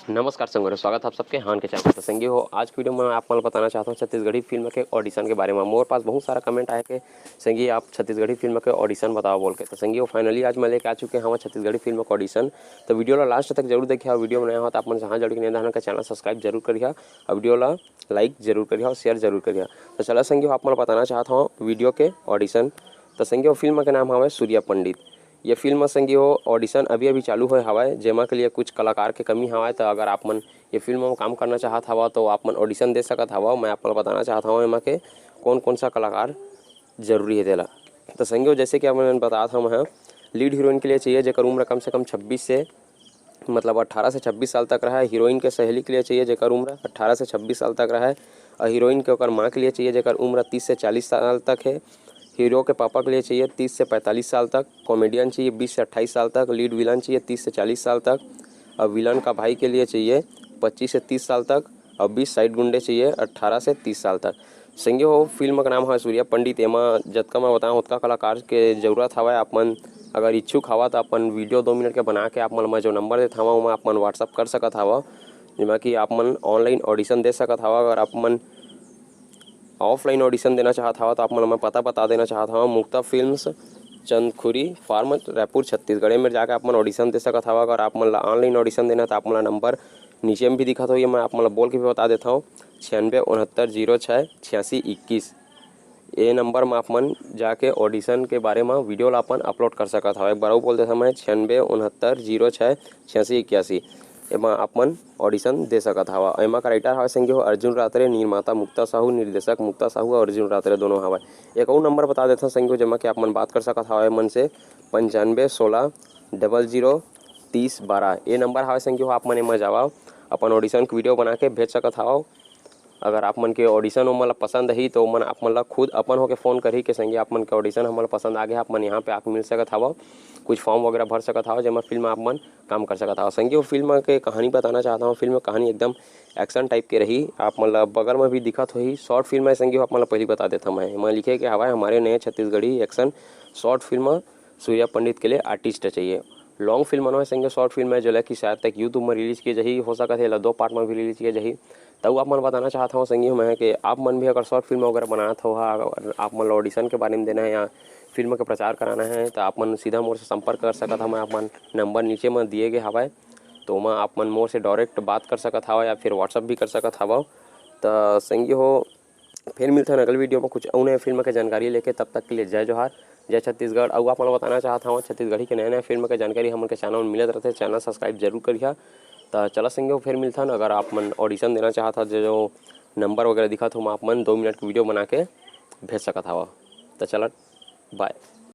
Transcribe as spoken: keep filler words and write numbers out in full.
नमस्कार संगवारी, स्वागत है आप सबके हान के चैनल पर। संगी हो, आज की वीडियो में आप मन ल बताना चाहत हूँ छत्तीसगढ़ी फिल्म के ऑडिशन के बारे में। मोर पास बहुत सारा कमेंट आए के, संगी आप छत्तीसगढ़ी फिल्म के ऑडिशन बताओ बोल के। तो संगी हो, फाइनली आज मैं लेके आ चुके हूँ छत्तीसगढ़ी फिल्म के ऑडिशन। तो वीडियो ला लास्ट तक जरूर देखिए और वीडियो में नया हो तो आप मन से हाथ जोड़ के निवेदन है कि चैनल सब्सक्राइब जरूर करिए और वीडियो ला लाइक जरूर करिए और शेयर जरूर करिए। तो चला संगी हो, आप मन ल बताना चाहत हूँ वीडियो के ऑडिशन। तो संगी हो, फिल्म के नाम हवे सूर्या पंडित। ये फिल्म म संगी हो, ऑडिशन अभी अभी चालू होए हवय, जेमा के लिए कुछ कलाकार के कमी हवय। तो अगर आप मन ये फिल्म में काम करना चाहत हवा तो आप मन ऑडिशन दे सकत हवा। मैं आप मन ल बताना चाहत हवं एमा के कौन कौन सा कलाकार जरूरी है तेला। तो संगी हो, जैसे कि आप मन बतात हवं, लीड हीरोइन के लिए चाहिए जेकर उम्र कम से कम छब्बीस से, मतलब अट्ठारह से छब्बीस साल तक रहे। हीरोइन के सहेली के लिए चाहिए जेकर उम्र अट्ठारह से छब्बीस साल तक रहे। और हीरोइन के ओकर माँ के लिए चाहिए जेकर उम्र तीस से चालीस साल तक है। हीरो के पापा के लिए चाहिए तीस से पैंतालीस साल तक। कॉमेडियन चाहिए बीस से अट्ठाईस साल तक। लीड विलन चाहिए तीस से चालीस साल तक। और विलन का भाई के लिए चाहिए पच्चीस से तीस साल तक। और बीस साइड गुंडे चाहिए अट्ठारह से तीस साल तक। संगी हो, फिल्म का नाम है सूर्या पंडित। एमा जतका मैं बताऊँ, ओतका कलाकार के जरूरत हवय। आप मन अगर इच्छुक हवा तो अपन वीडियो दो मिनट के बना के आप मन ल मैं जो नंबर देत हवं, ओमा आप मन WhatsApp कर सकत हवा, जेमा कि आप मन ऑनलाइन ऑडिशन दे सकत हवा। अगर आप मन ऑफलाइन ऑडिशन देना चाहत हवा तो आप मन ल मैं पता बता देना चाहत हवं, मुक्ता फिल्म्स, चंदखुरी फार्म, रायपुर, छत्तीसगढ़। एमेर जाके आप मन ऑडिशन दे सकत हवा। अगर आप मन ला ऑनलाइन ऑडिशन देना तो आप मन ला नंबर नीचे में भी दिखत होही, मैं आप मन ला बोल के भी बता देत हवं, छियानवे उनहत्तर जीरो छः छियासी इक्कीस। ये नंबर में आप मन जाके ऑडिशन के बारे में वीडियो ला अपन अपलोड कर सकत हवा। एक बार अउ बोल देत हवं मैं, छियानवे उनहत्तर जीरो छः छियासी इक्यासी। एमा आप मन ऑडिशन दे सकत हवा। एमा का राइटर हवय संगी हो अर्जुन रात्रे, निर्माता मुक्ता साहू, निर्देशक मुक्ता साहू और अर्जुन रात्रे दोनों हवय। एक अउ नंबर बता देथन संगी हो, जेमा कि आप मन बात कर सकत हवा ए मन से, पंचानवे सोलह डबल जीरो तीस बारह। ये नंबर हवय संगी हो, आप मन एमा जावा, अपन ऑडिशन के वीडियो बना के भेज सकत हवा। अगर आप मन के ऑडिशन ओमन ला पसंद आही तो ओमन आप मन ला खुद अपन होके फ़ोन करही के संगी आप मन के ऑडिशन हमन ला पसंद आ गया, आप मन यहाँ पे आके मिल सकत हवा, कुछ फॉर्म वगैरह भर सकत हवा, जेमा फिल्म आप मन काम कर सकत हवा। संगी हो, फिल्म के कहानी बताना चाहत हवं, फिल्म के कहानी एकदम एक्शन टाइप के रही। आप मन ला बगल में भी दिखत होही, शॉर्ट फिल्म है संगी हो, आप मन ला पहली बता देत हवं मैं, एमा लिखे के हवय हमारे नए Chhattisgarhi action short film Surya Pandit के लिए आर्टिस्ट चाहिए। लॉन्ग फिल्म नोहे संगी हो, शॉर्ट फिल्म है, जो कि शायद तक YouTube में रिलीज किए जाही, हो सकत है एला दो पार्ट में भी रिलीज किए जाही। त अउ आप मन बताना चाहत हवं संगी हो मैं कि आप मन भी अगर शॉर्ट फिल्म वगैरह बनात हो, अगर आप मन ला ऑडिशन के बारे में देना है या फिल्म के प्रचार कराना है, तो आप मन सीधा मोर से संपर्क कर सकत हव। मैं आप मन नंबर नीचे में दिए गए हवय, तो ओमा आप मन मोर से डायरेक्ट बात कर सकत हव या फिर WhatsApp भी कर सकत हव। त संगी हो, फिर मिलथन अगले वीडियो में कुछ अउ नए फिल्म के जानकारी लेके। तब तक के लिए जय जोहार, जय छत्तीसगढ़। अउ आप मन ला बताना चाहत हवं, छत्तीसगढ़ी के नया नया फिल्म के जानकारी हमन के चैनल में मिलत रहथे, चैनल सब्सक्राइब जरूर करिहा। त चला संगी हो, फिर मिलथन। अगर आप मन ऑडिशन देना चाहत हव, जो, जो नंबर वगैरह दिखत हो, ओमा आप मन दो मिनट के वीडियो बना के भेज सकत हव। त चला, बाय।